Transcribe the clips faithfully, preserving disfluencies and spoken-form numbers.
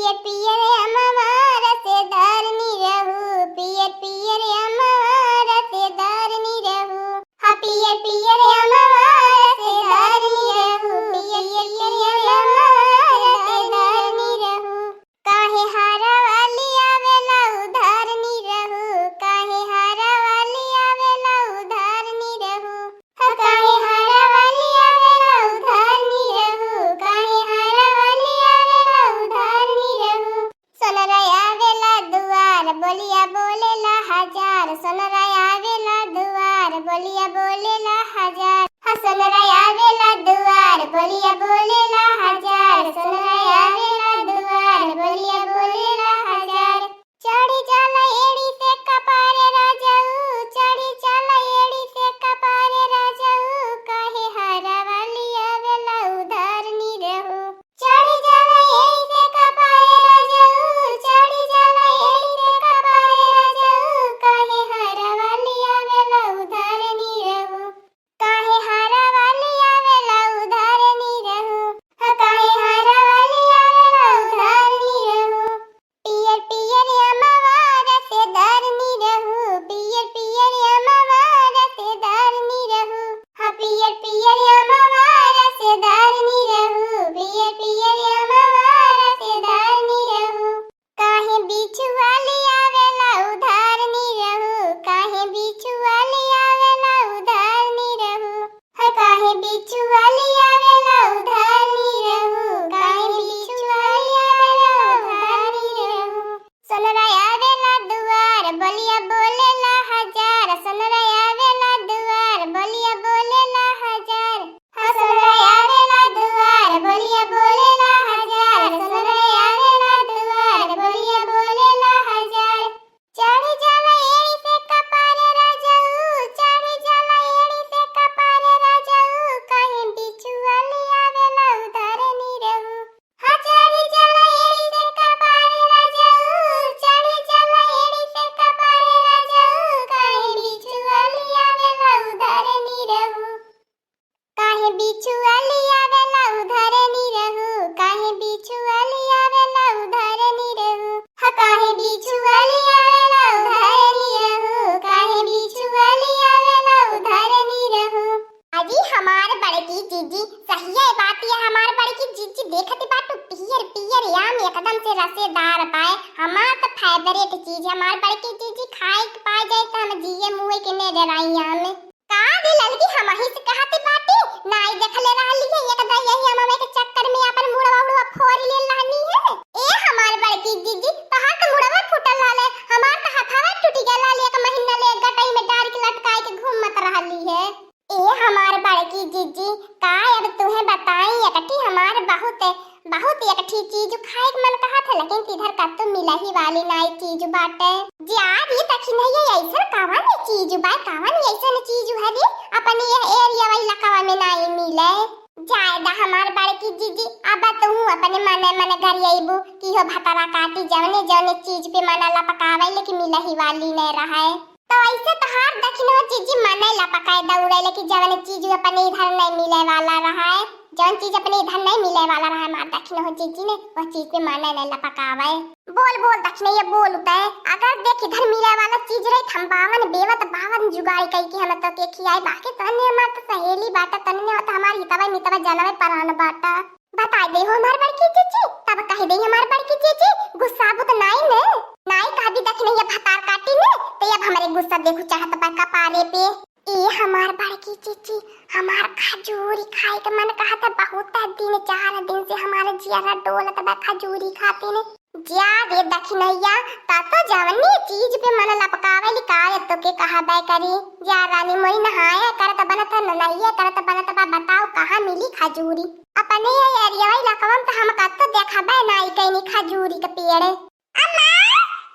पियर पियर अमवा रसदार निरहू, पियर पियर अमवा रसदार निरहू। हाँ, पियर पियर अमवा रसदार निरहू, पियर पियर अमवा रसदार निरहू। काहे हारा वाली आवेला उधार निरहू, काहे हारा वाली आवेला उधार निरहू। हाँ, काहे हारा वाली आवेला उधार निरहू, काहे हारा वाली आवेला उधार निरहू। सोनरा आवेला दुआर, बोलिया बोलेला हजार। सोनरा आवेला दुआर, बोलिया बोलेला हजार। हाँ, सोनरा आवेला दुआर, बोलिया बोलेला हजार। सोनरा आवेला दुआर, बोलिया बोलेला हजार। चढ़ी जाला एड़ी से कपारे राजाऊ, चढ़ी जाला एड़ी से कपारे राजाऊ। काहे हारा वाली आवेला उधार निरहू। चढ़ी जाला एड़ी से कपारे राजाऊ, चढ़ी जाला एड़ी से कपारे राजाऊ। काहे हारा वाली आवेला उधार निरहू। काहे हारा वाली आवेला उधार निरहू। हाँ, काहे हारा वाली आवेला उधार निरहू। पियर पियर अमवा रसदार निरहू, पियर पियर अमवा रसदार निरहू। हाँ, पियर पियर अमवा रसदार निरहू, पियर पियर अमवा रसदार निरहू। काहे बिछुआली आवेला उधार निरहू, काहे बिछुआली आवेला उधार निरहू। हाँ, काहे बिछुआली आवेला उधार निरहू, काहे बिछुआली आवेला उधार निरहू। सोनरा आवेला दुआर, बोलिया बोलेला हजार। सोनरा आवेला दुआर, बोलिया बोलेला हजार। हाँ, सोनरा आवेला दुआर, बोलिया बोलेला हजार। सोनरा आवेला दुआर, बोलिया बोलेला हजार। चढ़ी जाला एड़ी से कपारे राजाऊ, चढ़ी जाला एड़ी से कपारे राजाऊ। काहे बिछुआली आवेला उधार निरहू। हाँ, चढ़ी जाला एड़ी से कपारे राजाऊ, चढ़ी जाला एड़ी से कपारे राजाऊ। काहे बिछुआली आवेला उधार निरहू। काहे बिछुआली आवेला उधार निरहू, काहे बिछुआली आवेला उधार निरहू। हाँ, काहे बिछुआली आवेला उधार निरहू, काहे बिछुआली आवेला उधार निरहू। अजी हमार बड़की जीजी, सहिया बात ये हमार बड़की जीजी, देखत बाटू पियर पियर आम एकदम से रसेदार बाय। हमार तो favourite चीज, हमार बड़की जीजी खाए के पा जाए तो हम जिए मुए के ने डराई आम। का रे ललकी, हमही से कहत बाटी, नाई देखले रहली है, एक दाई यही अमवा के चक्कर में अपन मुड़वा उड़वा फोड़ ले रहनी है। ए हमार बड़की जीजी, तोहार तो मुड़वा फूटल रहले, हमार तो हथवा टूट गया, एक महीना ले गटई में डार के लटकाए के घूमत रहली है। ए हमार बड़की जीजी, का अब तुहे बताई, एकठी हमार बहुत, बहुत एकठी चीज खाए के मन कहत है, लेकिन किधर कत्तो मिलही वाली नाई चीज बाटे। जा रे दखिनैया, ऐसन कवन चीज बा, कवन ऐसन चीज है रे, अपने यह area वाली इलाकवा में नाई मिले। जाए दा हमार बड़की जीजी, अब तू अपने मने मने गरियबू कि हो भतरा काटी, जवने जवने चीज पे मन लपकावे, लेकिन मिलही वाली नहीं रहे। तो ऐसे तोहार दखिनहो जीजी मने लपकाए दौड़े, लेकिन जवन चीज अपने इधर नहीं मिले वाला रहा है, जवन चीज अपने इधर नहीं मिले वाला रहा है, हमार दखिनहो जीजी ने वह चीज पे मने नहीं लपकावे। बोल बोल दखिनैया, बोल उते, अगर देख इधर मिले वाला चीज रही, हम बावन बेवत बावन जुगाड़ कई के हम तो के खियाए, बाकी तन्ने हमार तो सहेली बाटा, तन्ने हो तो हमार हितवा मितवा जनवे परान बाटा। बताई दे हो हमार बड़की जीजी, तब कह दे हमार बड़की जीजी, गुस्साबू तो नाई ने, नाई कहबी दखिनैया भतार काटी ने, तो अब हमरे गुस्सा देखू चढ़त बा कपारे पे। ए हमार बड़की जीजी, हमार खजूरी खाए के मन कहत है, बहुत दिन, चार दिन से हमारे जियरा डोलत बा खजूरी खाते ने। जा रे दखिनैया, ता तो जवनी चीज पे मन लपकावे लिकाए तो के कहबे करी। जा रानी मोरी नहाए करत बनत है, नहाइए करत बनत बा, बताओ कहाँ मिली खजूरी? अपने ये area इलाकवा में तो हम कत्तो देखबे नाई कइनी खजूरी के पेड़। अम्मा,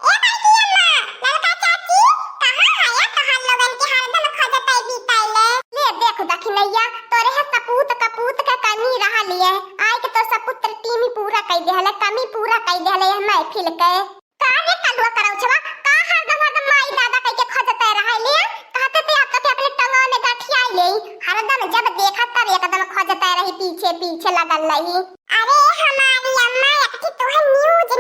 ए बड़की अम्मा, ललका चाची, कहाँ है या तोहार लोगन के हरदम खोजत है बीतैले? ले देख दखिनैया, तोरे है सपूत कपूत के कमी रहलिए, आए के तो सपुत्र टीमी पूरा कई देहले, कमी पूरा कई देहले यह महफिल के। का रे कलुआ करौछवा, का हरदम हरदम माई दादा कई के खोजते रहलिए? कहते ते आप तो के अपने टंगवा में गठियाई लेई, हरदम जब देखा तब एकदम खोजते रही, पीछे पीछे लगल रही। अरे हमारी अम्मा, एक ठे तोहर news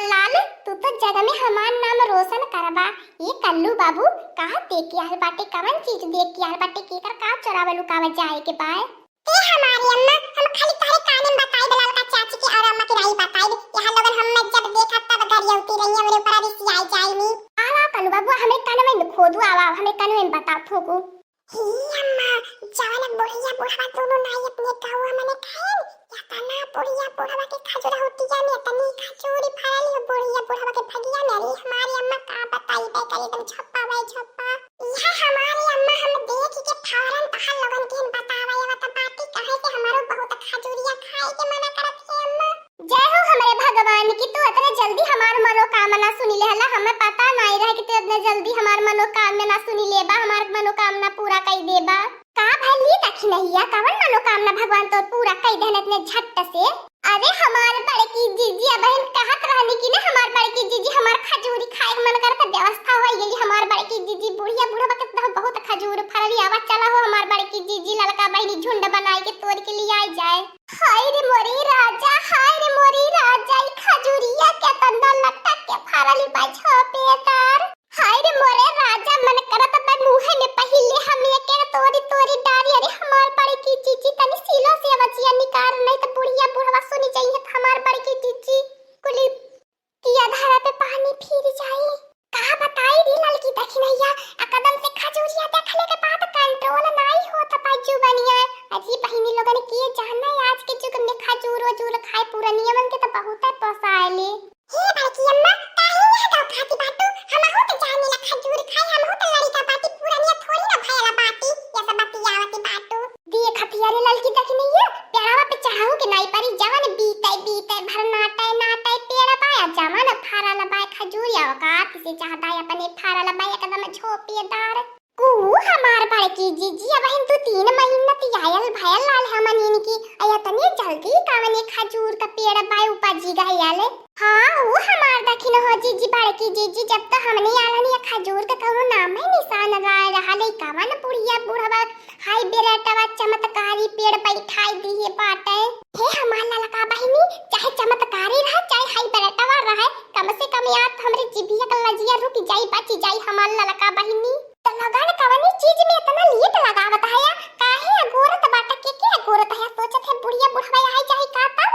लाल, तू तो जग में हमार नाम रोशन करबा। ये कल्लू बाबू, कहाँ देख के आल बाटे, कवन चीज देख के आल बाटे, केकर का चोरावे लुकावे जाए के बाय? ए हमारी अम्मा, हम खाली तोहरे काने में बताई, ललका चाची के और अम्मा के नहीं बताई। यहाँ लोगन हम जब देखा तब गरियौती रही, हमरे ऊपर रिसियाई जाइनी। आवा कल्लू बाबू, हमरे कानवे में खोदू, आवा, हमरे कानवे में बताओ, फूकू। ही अम्मा, जवन बुढ़िया बुढ़वा दोनों नाई अपने गौवा मने खाएन, या तना बुढ़िया बुढ़वा के खजुरौतिया में इतनी खजूरी फरल हो बुढ़िया बुढ़वा के भगिया में। अरे हमारी अम्मा का बताई बे, करी एकदम झप्पा बे झप्पा। यह हमारी अम्मा हम देख के फौरन तहर लोगन के हम बतावे आवत बाटी, कहे से हमारो बहुत खजूरिया खाए के मना करत है अम्मा। जय हो हमरे भगवान की तू इतने जल्दी हमार मनोकामना सुनी लेहला, हमें पता नहीं रहे कि तू इतने जल्दी हमार मनोकामना सुनी लेबा, हमार मनोकामना पूरा कई देबा। का भली दखिनैया, कवन मनोकामना भगवान तोर पूरा कई देहन इतने झट से? अरे हमार बड़की जीजी, अबहिन कहत रहनी कि ना हमार बड़की जीजी हमार खजूरी खाए के मन करत, व्यवस्था हो गई हमार बड़की जीजी, बुढ़िया बुढ़वा के तो बहुत खजूर फरली, आवा चला हो हमार बड़की जीजी, ललका बहिनी झुंड बनाए के तोड़ के लियाए जाए। हाय रे मोरी राजा, हाय रे मोरी राजा, ई खजूरिया केतना लटक के फरल बा झोंपेदार। हाय रे मोरे राजा, मन करत बा मुँहे में पहिले हम एके तोरी तोरी डारी। अरे हमार बड़की जीजी, तनी सीलो से बचिया निकार, नहीं तो बुढ़िया बुढ़वा सुनी जाइए तो हमार बड़की जीजी कुली किया धारा पे पानी फिर जाई। का बताई रे ललकी दखिनैया, एकदम से खजूरिया देखले के बाद control नाई होत बा जुबनिया। अजी बहिनी लोगन के जाना है, आज के जुग में खजूर वजूर खाए पुरनिया मन के तो बहुत है पोसाएले। हे बड़की अम्मा, काहे यह गाँव खाती बाटू? हमहू तो जाने ला खजूर खाए, हमहू तो लड़िका बाटी, पुरनिया थोड़ी ना भयला बाटी, ये सब बतियावती बाटू। देखत हिया रे ललकी दखिनैया, पेड़वा पे चढ़ाऊ के नाई परी, जवन बीते बीते भर नाटे नाटे पेड़ बाया, जवन फरल बाय खजूरिया, ओका किसे चाहता है अपने फरल बाय एकदम झोंपेदार। ऊ हमार बड़की जीजी, अबहिन दू तीन महीना ती आयल भयल लाल हमन इनकी, अया तनी जल्दी कावने खजूर का पेड़ बाय उपजी गयल। हाँ, ऊ हमार दखिन हो जीजी, बड़की जीजी, जब तो हमने आलन या खजूर का कौनो नाम है निशान राय रहा ले, कवन बुढ़िया बुढ़वा हाई बेरटवा चमत्कारी पेड़ बैठाई दिए बाटे। हे हमार ललका बहिनी, चाहे चमत्कारी रहे, चाहे हाई बेरटवा रहे, कम से कम यार तो हमरे जिभिया का लजिया रुक जाई, बच जाई हमार ललका बहिनी। तो लगन कवनी चीज में इतना लेट लगावत है या? काहे अगोरत बाटे, के के अगोरत है? सोचत है बुढ़िया बुढ़वा आई जाई का तब?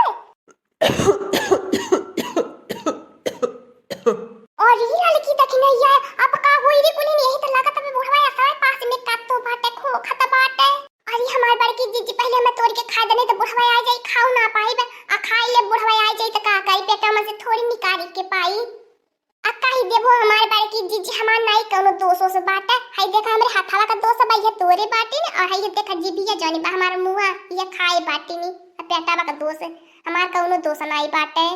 और ई लड़की दखिनैया, अब का होई रे कुलिन, यही तो लगत अब बुढ़वा असवे पास में कातो बाटे, खोखत बाटे। अरे हमार बड़की जीजी, पहले हमें तोड़ के खा देने तो बुढ़वा आ जाई, खाऊ ना पाई बे, आ खाई ले बुढ़वा आ जाई तो का करी, पेटा में से थोड़ी निकाली के पाई। आ काई देबो हमार बड़की जीजी, हमार नाई कौनो दोष ओस बाटे। हाई देखा हमरे हथवा का दोष बा, ये तोरे बाटी ने, और हाई ये देखा जीभिया जौनी बा हमार मुआ, ये खाए बाटी नी, आ पेटवा का दोष, हमार कौनो दोष नाई बाटे।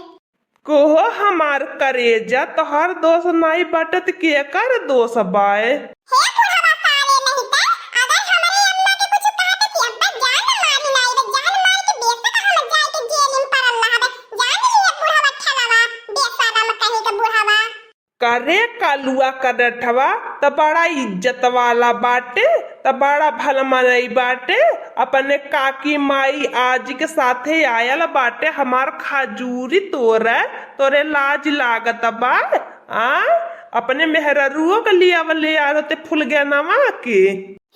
कोहो हमार करेजा, तोहार दोष नाई बाटे त केकर दोष बाए? हे बुढ़वा साले नहीं ते, अगर हमरे अम्मा के कुछ कहा त कि अब्बा जान मारी नाई रे, जान मार के बेशक हम जाए के जेल में पड़ल रहबे, जान लिए बुढ़वा ठगवा, बेशरम कहीं के बुढ़वा। करे कलुआ कदठवा त बड़ा इज्जत वाला बाटे, त बड़ा भल मनई बाटे। अपने काकी माई आजी के साथे आयल बाटे हमार खजूरी तोरे, तोरे लाज लागत बा? आ, अपने मेहररुओ के लियावले आल होते फुलगेनवा के।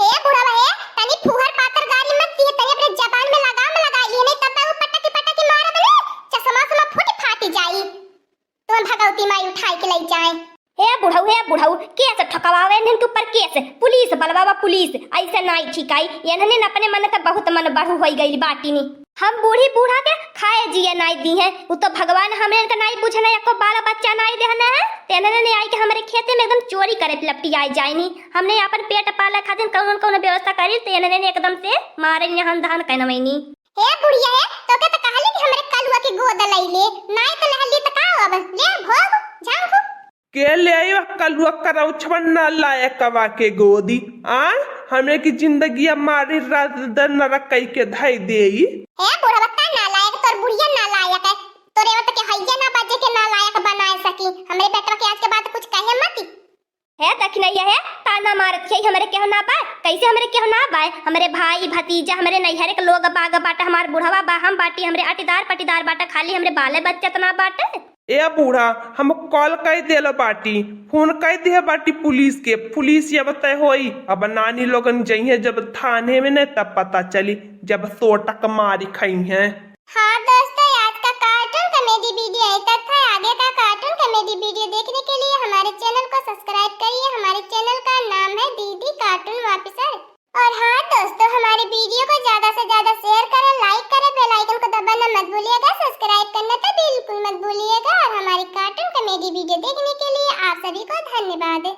हे बुढ़वा हे, तनी फुहर पातर गारी मत दिए, तनी अपने जबान में लगाम लगाइए, नहीं तब वो पटकी पटकी मारब ने, चश्मा समा फूट फाट जाई। तुम भगवती माई उठाई के लई जाए। हे बुढ़ऊ, हे बुढ़ऊ, केस ठोकवावे इन्हन के ऊपर केस, पुलिस बलवावा पुलिस, ऐसे नाई ठीक आई। इन्हन अपने मन त बहुत मन बढ़ू होई गइल बाटिनी। हम बूढ़ी बूढ़ा के खाए जिए नाई दी हैं, उ तो भगवान हमरे इनका नाई बुझे ना, एको बाल बच्चा नाई देहने हैं, ते इन्हन आई के हमरे खेते में एकदम चोरी करे लपटी आई जाइनी। हमने अपन पेट पाले खातिर कौन कौन व्यवस्था करी, ते इन्हन एकदम से मारे यहाँ धान कहनवैनी। हे बुढ़िया हे, तोके त कहली कि हमरे कलुआ के गोद लई ले, नाई त लहली त का अब? ले भोग, झांकू। के ले आई वह कलुआ करौछवन नालायकवा के गोदी? आ, हमरे की जिंदगिया मारी रात दिन नरक कई के धई देई। हे बुढ़वा का नालायक, तोर बुढ़िया नालायक है। तोरे वत के हइये ना बजे के नालायक बनाए सकी। हमरे बेटवा के आज के बाद कुछ कहे मती। हे दखिनैया हे, ताना मारत है, हमरे केहू ना बा, कैसे हमरे केहू ना बा? हमरे भाई, भतीजा, हमरे नैहरे के लोग बाग बाटे, हमार बुढ़वा बा, हम बाटी, हमरे अटीदार पटीदार बाटे, खाली हमरे बाले बच्चत ना बाटे। ए बूढ़ा, हम कॉल कइ देलो बाटी, फोन कइ दिहे बाटी पुलिस के। पुलिस अब तय होई, अब नानी लोगन जइहे जब थाने में न, तब पता चली, जब सोटक मारी खइहे। हाँ दोस्तों, आज का कार्टून कॉमेडी वीडियो यहीं तक था। आगे का कार्टून कॉमेडी वीडियो देखने के लिए हमारे चैनल को सब्सक्राइब करिए। हमारे चैनल का नाम है दीदी कार्टून ऑफिसर। और हाँ दोस्तों, हमारे वीडियो को ज्यादा से ज्यादा शेयर करें, लाइक करें, बेल आइकन को दबाना मत भूलिएगा, सब्सक्राइब करना तो बिल्कुल मत भूलिएगा। और हमारी कार्टून कॉमेडी वीडियो देखने के लिए आप सभी को धन्यवाद।